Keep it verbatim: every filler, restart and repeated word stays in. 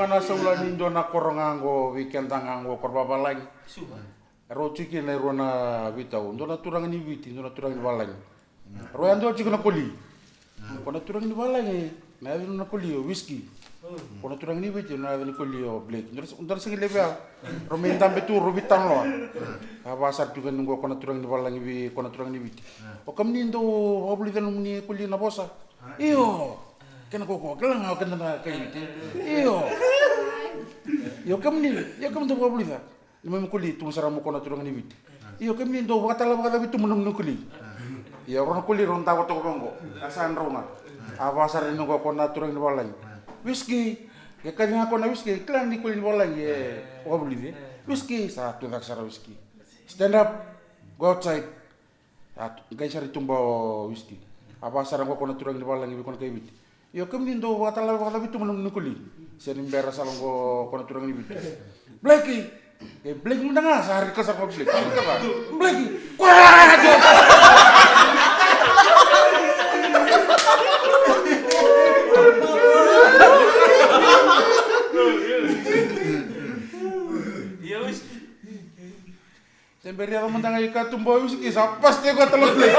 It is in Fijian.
Na saula ni dua na koro ga qo vei keda ga qo, koro vavalagi. Rau tiko kina e rua na veitau, dua na turaga ni Viti, dua na turaga ni valagi. Rau yadua tiko na koli. Ko na turaga ni valagi, na yaca ni koli o Whisky. Ko na turaga ni Viti, na yaca ni koli o Blake. Dua na sega ni levu ya. Rau mai dabe tu, rau veitalanoa. A vaka sara tu ga ni qo ko na turaga ni valagi vei ko na turaga ni Viti. O kemuni dou vakavulica nomuni koli na vosa? Io. Kena koko, kila ga o keda na kai Viti. Io. Io kemuni, io kemuni dou vakavulica. Neimami koli, tukuna sara mo ko na turaga ni Viti. Io kemuni dou vakatala vakacavi tu mo nomuni koli. Io rau na koli rau davo toka vaqo. A sa drau ga. A vaka sara ni qo ko na turaga ni valagi. Whisky. Ke kaci ga ko na Whisky, kila ni koli ni valagi e vakavulici. Whisky, sa tu cake sara Whisky. Stand up. Go outside. A tu, qai sara i tuba o Whisky. A vaka sara qo ko na turaga ni valagi vei ko na kai Viti. Io kemuni dou vakatala vakacavi tu mo nomuni koli. Se ni bera sara qo ko na turaga ni Viti. Blackie! E Blackie mada ga sa rika sara ko Blackie. Rika sara. Blackie! Koya! Io, Whisky. Se bera yaco mada ga i katuba o Whisky sa pasi tiko tala Blackie.